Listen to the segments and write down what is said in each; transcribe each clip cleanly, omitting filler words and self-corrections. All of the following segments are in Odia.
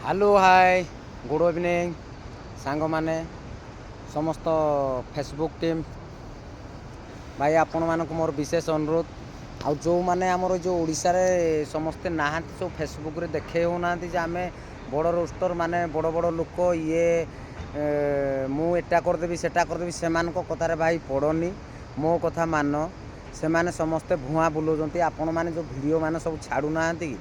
ହ୍ୟାଲୋ, ହାଏ, ଗୁଡ଼୍ ଇଭିନିଂ ସାଙ୍ଗମାନେ, ସମସ୍ତ ଫେସବୁକ୍ ଟିମ୍ ଭାଇ, ଆପଣମାନଙ୍କୁ ମୋର ବିଶେଷ ଅନୁରୋଧ। ଆଉ ଯେଉଁମାନେ ଆମର ଯେଉଁ ଓଡ଼ିଶାରେ ସମସ୍ତେ ନାହାନ୍ତି, ସବୁ ଫେସବୁକ୍ରେ ଦେଖେଇ ହେଉନାହାନ୍ତି ଯେ ଆମେ ବଡ଼ ରୋଷ୍ଟର, ମାନେ ବଡ଼ ବଡ଼ ଲୋକ ଇଏ, ମୁଁ ଏଟା କରିଦେବି, ସେଟା କରିଦେବି, ସେମାନଙ୍କ କଥାରେ ଭାଇ ପଡ଼ନି, ମୋ କଥା ମାନ। ସେମାନେ ସମସ୍ତେ ଭୁଆଁ ବୁଲଉଛନ୍ତି। ଆପଣମାନେ ଯେଉଁ ଭିଡ଼ିଓ ମାନେ ସବୁ ଛାଡ଼ୁନାହାନ୍ତି କି,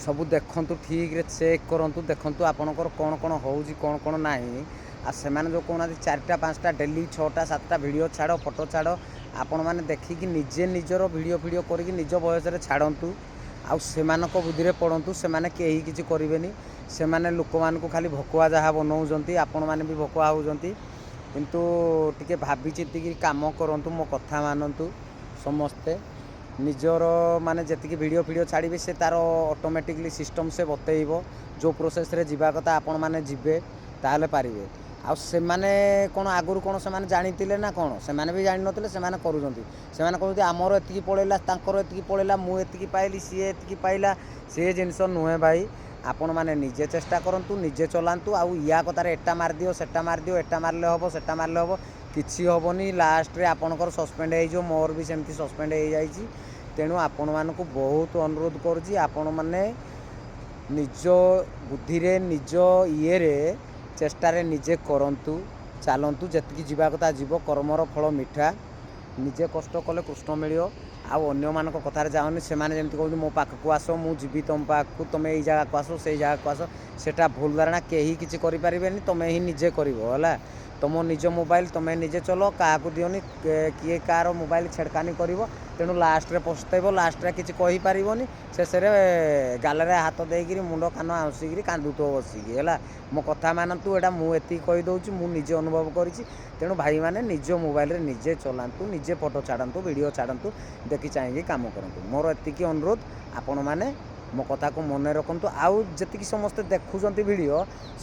ସବୁ ଦେଖନ୍ତୁ, ଠିକ୍ରେ ଚେକ୍ କରନ୍ତୁ, ଦେଖନ୍ତୁ ଆପଣଙ୍କର କ'ଣ କ'ଣ ହେଉଛି, କ'ଣ କ'ଣ ନାହିଁ। ଆଉ ସେମାନେ ଯେଉଁ କହୁନାହାନ୍ତି ଚାରିଟା ପାଞ୍ଚଟା, ଡେଲି ଛଅଟା ସାତଟା ଭିଡ଼ିଓ ଛାଡ଼, ଫଟୋ ଛାଡ଼, ଆପଣମାନେ ଦେଖିକି ନିଜେ ନିଜର ଭିଡ଼ିଓ ଫିଡ଼ିଓ କରିକି ନିଜ ବୟସରେ ଛାଡ଼ନ୍ତୁ। ଆଉ ସେମାନଙ୍କ ବୁଦ୍ଧିରେ ପଡ଼ନ୍ତୁ, ସେମାନେ କେହି କିଛି କରିବେନି। ସେମାନେ ଲୋକମାନଙ୍କୁ ଖାଲି ଭକୁଆ ଯାହା ବନଉଛନ୍ତି, ଆପଣମାନେ ବି ଭକୁଆ ହେଉଛନ୍ତି। କିନ୍ତୁ ଟିକେ ଭାବି ଚିନ୍ତିକି କାମ କରନ୍ତୁ, ମୋ କଥା ମାନନ୍ତୁ। ସମସ୍ତେ ନିଜର ମାନେ ଯେତିକି ଭିଡ଼ିଓ ଫିଡ଼ିଓ ଛାଡ଼ିବେ, ସେ ତା'ର ଅଟୋମେଟିକଲି ସିଷ୍ଟମ୍ ସେ ବତେଇବ। ଯେଉଁ ପ୍ରୋସେସ୍ରେ ଯିବା କଥା ଆପଣମାନେ ଯିବେ, ତାହେଲେ ପାରିବେ। ଆଉ ସେମାନେ କ'ଣ ଆଗରୁ କ'ଣ ସେମାନେ ଜାଣିଥିଲେ ନା କ'ଣ? ସେମାନେ ବି ଜାଣିନଥିଲେ। ସେମାନେ କରୁଛନ୍ତି, ସେମାନେ କହୁଛନ୍ତି ଆମର ଏତିକି ପଳେଇଲା, ତାଙ୍କର ଏତିକି ପଳେଇଲା, ମୁଁ ଏତିକି ପାଇଲି, ସିଏ ଏତିକି ପାଇଲା। ସେ ଜିନିଷ ନୁହେଁ ଭାଇ। ଆପଣମାନେ ନିଜେ ଚେଷ୍ଟା କରନ୍ତୁ, ନିଜେ ଚଲାନ୍ତୁ। ଆଉ ୟା କଥାରେ ଏଟା ମାରିଦିଅ, ସେଟା ମାରିଦିଅ, ଏଟା ମାରିଲେ ହେବ, ସେଟା ମାରିଲେ ହେବ, କିଛି ହେବନି। ଲାଷ୍ଟରେ ଆପଣଙ୍କର ସସ୍ପେଣ୍ଡ ହେଇଯିବ। ମୋର ବି ସେମିତି ସସ୍ପେଣ୍ଡ ହେଇଯାଇଛି। ତେଣୁ ଆପଣମାନଙ୍କୁ ବହୁତ ଅନୁରୋଧ କରୁଛି, ଆପଣମାନେ ନିଜ ବୁଦ୍ଧିରେ, ନିଜ ଇଏରେ, ଚେଷ୍ଟାରେ ନିଜେ କରନ୍ତୁ, ଚାଲନ୍ତୁ। ଯେତିକି ଯିବା କଥା ଯିବ। କର୍ମର ଫଳ ମିଠା। ନିଜେ କଷ୍ଟ କଲେ କୃଷ୍ଣ ମିଳିବ। ଆଉ ଅନ୍ୟମାନଙ୍କ କଥାରେ ଯାଅନି। ସେମାନେ ଯେମିତି କହୁଛନ୍ତି, ମୋ ପାଖକୁ ଆସ, ମୁଁ ଯିବି ତୁମ ପାଖକୁ, ତୁମେ ଏଇ ଜାଗାକୁ ଆସ, ସେଇ ଜାଗାକୁ ଆସ, ସେଟା ଭୁଲ ଧାରଣା। କେହି କିଛି କରିପାରିବେନି, ତୁମେ ହିଁ ନିଜେ କରିବ, ହେଲା? ତୁମ ନିଜ ମୋବାଇଲ ତୁମେ ନିଜେ ଚଲ, କାହାକୁ ଦିଅନି। କିଏ କାହାର ମୋବାଇଲ ଛେଡ଼କାନି କରିବ, ତେଣୁ ଲାଷ୍ଟରେ ପସ୍ତେଇବ, ଲାଷ୍ଟରେ କିଛି କହିପାରିବନି। ଶେଷରେ ଗାଲରେ ହାତ ଦେଇକିରି, ମୁଣ୍ଡ କାନ ଆଉଁସିକିରି କାନ୍ଦୁଥିବ ବସିକି, ହେଲା? ମୋ କଥା ମାନନ୍ତୁ। ଏଇଟା ମୁଁ ଏତିକି କହିଦେଉଛି, ମୁଁ ନିଜେ ଅନୁଭବ କରିଛି। ତେଣୁ ଭାଇମାନେ, ନିଜ ମୋବାଇଲରେ ନିଜେ ଚଲାନ୍ତୁ, ନିଜେ ଫଟୋ ଛାଡ଼ନ୍ତୁ, ଭିଡ଼ିଓ ଛାଡ଼ନ୍ତୁ, ଦେଖି ଚାହିଁକି କାମ କରନ୍ତୁ। ମୋର ଏତିକି ଅନୁରୋଧ, ଆପଣମାନେ ମୋ କଥାକୁ ମନେ ରଖନ୍ତୁ। ଆଉ ଯେତିକି ସମସ୍ତେ ଦେଖୁଛନ୍ତି ଭିଡ଼ିଓ,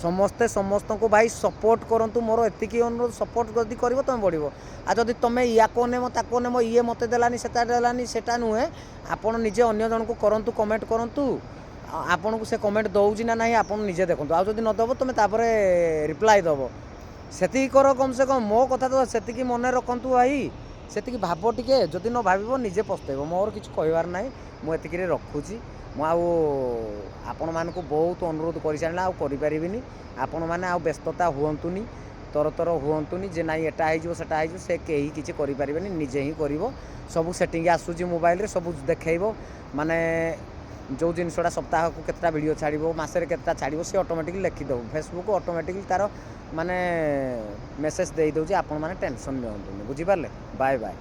ସମସ୍ତେ ସମସ୍ତଙ୍କୁ ଭାଇ ସପୋର୍ଟ କରନ୍ତୁ। ମୋର ଏତିକି ଅନୁରୋଧ। ସପୋର୍ଟ ଯଦି କରିବ, ତୁମେ ବଢ଼ିବ। ଆଉ ଯଦି ତୁମେ ୟାକୁ ଅନେଇବ, ତାକୁ ଅନେଇବ, ଇଏ ମୋତେ ଦେଲାନି, ସେଟା ଦେଲାନି, ସେଟା ନୁହେଁ। ଆପଣ ନିଜେ ଅନ୍ୟ ଜଣକୁ କରନ୍ତୁ, କମେଣ୍ଟ କରନ୍ତୁ। ଆଉ ଆପଣଙ୍କୁ ସେ କମେଣ୍ଟ ଦେଉଛି ନା ନାହିଁ, ଆପଣ ନିଜେ ଦେଖନ୍ତୁ। ଆଉ ଯଦି ନ ଦେବ, ତୁମେ ତାପରେ ରିପ୍ଲାଏ ଦେବ। ସେତିକି କର କମ୍ ସେ କମ୍। ମୋ କଥା ତ ସେତିକି ମନେ ରଖନ୍ତୁ ଭାଇ, ସେତିକି ଭାବ ଟିକେ। ଯଦି ନ ଭାବିବ, ନିଜେ ପସ୍ତେଇବ। ମୋର କିଛି କହିବାର ନାହିଁ, ମୁଁ ଏତିକିରେ ରଖୁଛି। ମୁଁ ଆଉ ଆପଣମାନଙ୍କୁ ବହୁତ ଅନୁରୋଧ କରିସାରିଲି, ଆଉ କରିପାରିବିନି। ଆପଣମାନେ ଆଉ ବ୍ୟସ୍ତତା ହୁଅନ୍ତୁନି, ତରତର ହୁଅନ୍ତୁନି ଯେ ନାଇଁ ଏଟା ହେଇଯିବ, ସେଟା ହେଇଯିବ। ସେ କେହି କିଛି କରିପାରିବେନି, ନିଜେ ହିଁ କରିବ। ସବୁ ସେଟିଂ ଆସୁଛି ମୋବାଇଲରେ, ସବୁ ଦେଖେଇବ। ମାନେ ଯେଉଁ ଜିନିଷଟା ସପ୍ତାହକୁ କେତେଟା ଭିଡ଼ିଓ ଛାଡ଼ିବ, ମାସରେ କେତେଟା ଛାଡ଼ିବ, ସେ ଅଟୋମେଟିକଲି ଲେଖିଦେବ। ଫେସବୁକ୍ ଅଟୋମେଟିକଲି ତା'ର ମାନେ ମେସେଜ୍ ଦେଇଦେଉଛି। ଆପଣମାନେ ଟେନସନ୍ ନିଅନ୍ତୁନି, ବୁଝିପାରିଲେ? Bye bye.